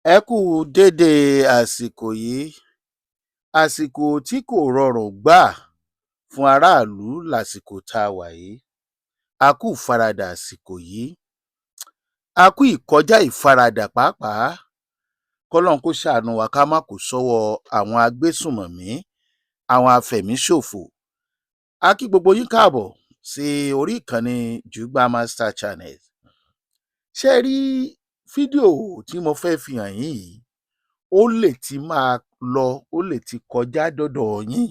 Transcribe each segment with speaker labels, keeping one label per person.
Speaker 1: Ẹ kú u dédé àsìkò yìí. Àsìkò tí kò rọrùn gbáà fún aráàlú làsìkò tá a wà yìí. A kú ìfaradà àsìkò yìí, a kú ìkọjá ìfaradà pàápàá. Kọ́lọ́run kó ṣàánú wa ká má kó sọ́wọ́ àwọn agbésùnmọ̀mí, àwọn afẹ̀míṣòfò. A kí gbogbo yín káàbọ̀ sí orí ìkànnì Jùúgbà Master Channel. Ṣé ẹ rí fídíò tí mo fẹ́ fi hàn yín yìí? Ó lè ti máa lọ, ó lè ti kọjá dọ́dọ̀ yín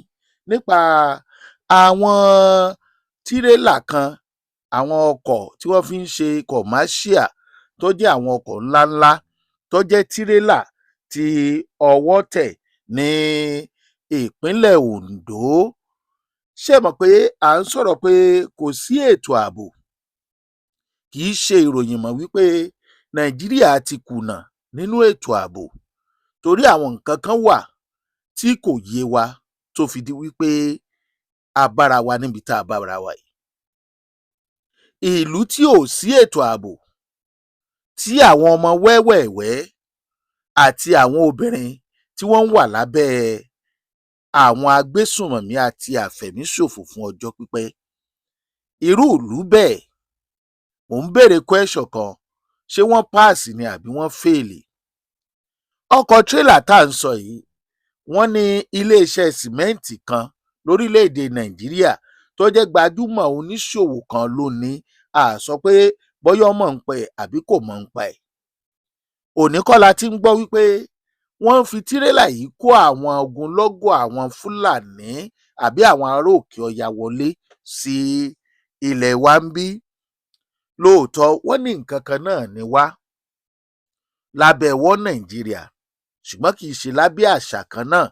Speaker 1: nípa àwọn tírélà kan, àwọn ọkọ̀ tí wọ́n fi ń ṣe commercial, tó jẹ́ àwọn ọkọ̀ ńláńlá tó jẹ́ tírélà tí ọwọ́ tẹ̀ ní ìpínlẹ̀ Oǹdó. Ṣé ẹ mọ̀ pé à ń sọ̀rọ̀ pé kò sí ètò ààbò? Kì í ṣe ìròyìn mọ́ wípé Nàìjíríà ti kùnà nínú ètò ààbò, torí àwọn nǹkan kan wà tí kò yé wa tó fi di wípé a bára wa níbi tá a bára wa yìí. Ìlú tí ò sí ètò ààbò, tí àwọn ọmọ wẹ́wẹ̀ẹ̀wẹ́ àti àwọn obìnrin tí wọ́n wà lábẹ́ àwọn agbésùnmọ̀mí àti àfẹ̀míṣòfò fún ọjọ́ pípẹ́. Irú ìlú bẹ́ẹ̀, mò ń béèrè question kan: ṣé wọ́n pass ni àbí wọ́n fail? Ọkọ̀ tírélà tá à ń sọ yìí, wọ́n ní iléeṣẹ́ sìmẹ́ǹtì kan lórílẹ̀‐èdè Nàìjíríà tó jẹ́ gbajúmọ̀ oníṣòwò kan ló ní. A sọ pé bóyá ó mọ̀ nípa ẹ̀ àbí kò mọ̀ nípa ẹ̀. Òní kọ́ la ti ń gbọ́ wípé wọ́n ń fi tírélà yìí kó àwọn ogunlọ́gọ̀ àwọn Fúlàní àbí àwọn ará òkè ọya wọlé sí ilẹ̀ wa ńbí. Lóòótọ́, wọ́n ní nǹkan kan náà ni wá lábẹ́ wọ́ Nàìjíríà, ṣùgbọ́n kì í ṣe lábẹ́ àṣà kan náà,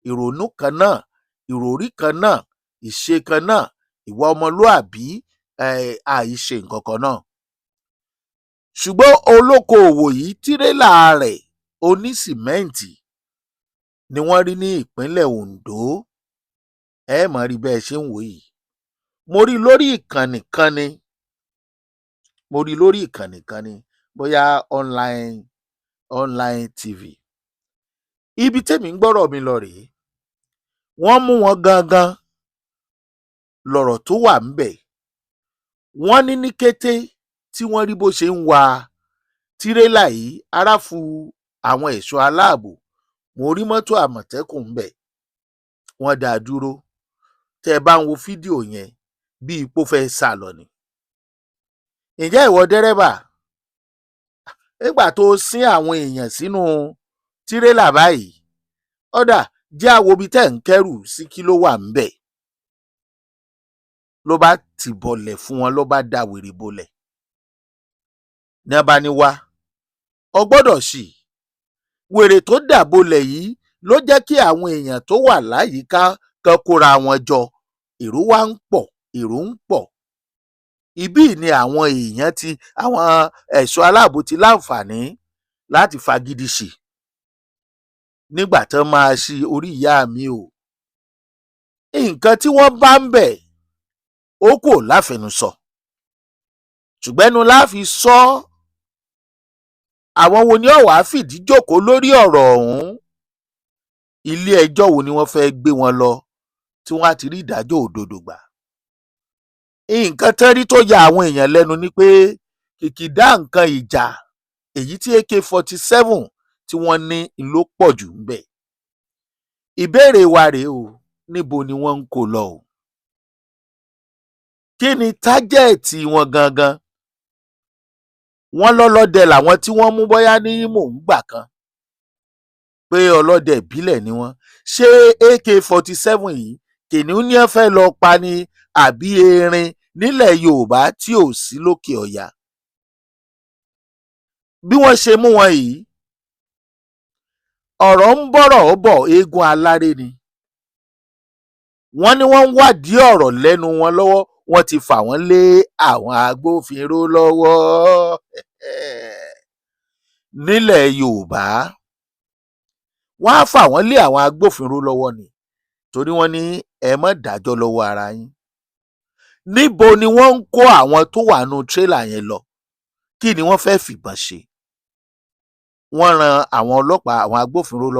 Speaker 1: ìrònú kan náà, ìròrí kan náà, ìṣe kan náà, ìwà ọmọlúàbí, àìṣe nǹkan kan náà. Ṣùgbọ́n olókoòwò yìí, tírélà rẹ̀ onísìmẹ́ǹtì ni wọ́n rí ní ìpínlẹ̀ Oǹdó. Ẹ mọ̀ rí bẹ́ẹ̀ ṣe ń wò yìí. Mo rí lórí ìkànnì kan ni, mo rí lórí ìkànnì kan ni, bóyá online TV. Ibi tẹ́mi ń gbọ́rọ̀ mi lọ rèé. Wọ́n mú wọn gangan lọ̀rọ̀ tó wà ńbẹ̀. Wọ́n ní ní kété tí wọ́n rí bó ṣe ń wa tírélà yìí, ara fu àwọn ẹ̀ṣọ́ aláàbò. Mo rí mọ́tò Àmọ̀tẹ́kùn ńbẹ̀. Wọ́n dá a dúró. Tẹ́ ẹ bá ń wo fídíò yẹn, bíi pó fẹ́ sá lọ ni. Ǹjẹ́ ìwọ dẹ́rẹ́bà, nígbà tó o sín àwọn èèyàn sínú tírélà báyìí, ọ̀dà jẹ́ àwo ibi tẹ́ ń kẹ́rù sí, kí ló wà ńbẹ̀? Ló bá tì bọlẹ̀ fún wọn, ló bá da wèrè bolẹ̀. Ní wọ́n bá ní wá, ọ gbọ́dọ̀ ṣì. Wèrè tó dà bolẹ̀ yìí ló jẹ́ kí àwọn èèyàn tó wà láyìíká kan kóra wọn jọ. Èrò wá ń pọ̀, èrò ń pọ̀. Ibí ni àwọn èèyàn ti, àwọn ẹ̀ṣọ́ aláàbò ti láǹfààní láti fagídí ṣí. Nígbà tán máa ṣí, orí ìyá mi o. Nǹkan tí wọ́n bá ńbẹ̀, ó kò láfẹnusọ. Ṣùgbọ́n ẹnu la fi sọ ọ́. Àwọn wo ni ó wàá fìdí jókòó lórí ọ̀rọ̀ ọ̀hún? Ilé ẹjọ́ wo ni wọ́n fẹ́ gbé wọn lọ tí wọ́n á ti rí ìdájọ́ òdodo gbà? Nǹkan tán rí tó ya àwọn èèyàn lẹ́nu ni pé kìkìdá nǹkan ìjà èyí tí AK-47 tí wọ́n ní ló pọ̀ jù ńbẹ̀. Ìbéèrè wa rèé o, níbo ni wọ́n ń kó lọ o? Kí ni target wọn gangan? Wọ́n lọ́lọ́dẹ làwọn tí wọ́n mú bóyá ní Imo ńgbà kan, pé ọlọ́dẹ ìbílẹ̀ ni wọ́n. Ṣé AK-47 yìí, kìnìún ní wọ́n fẹ́ lọ pa ni àbí erin nílẹ̀ Yorùbá tí ò sí lókè ọya? Bí wọ́n ṣe mú wọn yìí, ọ̀rọ̀ ń bọ̀rọ̀ bọ̀, eégún aláré ni. Wọ́n ní wọ́n ń wádìí ọ̀rọ̀ lẹ́nu wọn lọ́wọ́, wọ́n ti fà wọ́n lé àwọn agbófinró lọ́wọ́ nílẹ̀ Yorùbá. Wọ́n á fà wọ́n lé àwọn agbófinró lọ́wọ́ ni, torí wọ́n ní ẹ má dájọ́ lọ́wọ́ ara yín. Níbo ni wọ́n ń kó àwọn tó wà nínú tírélà yẹn lọ? Kí ni wọ́n fẹ́ fìbọn ṣe? Wọ́n ran àwọn ọlọ́pàá, àwọn agbófinró lọ́wọ́.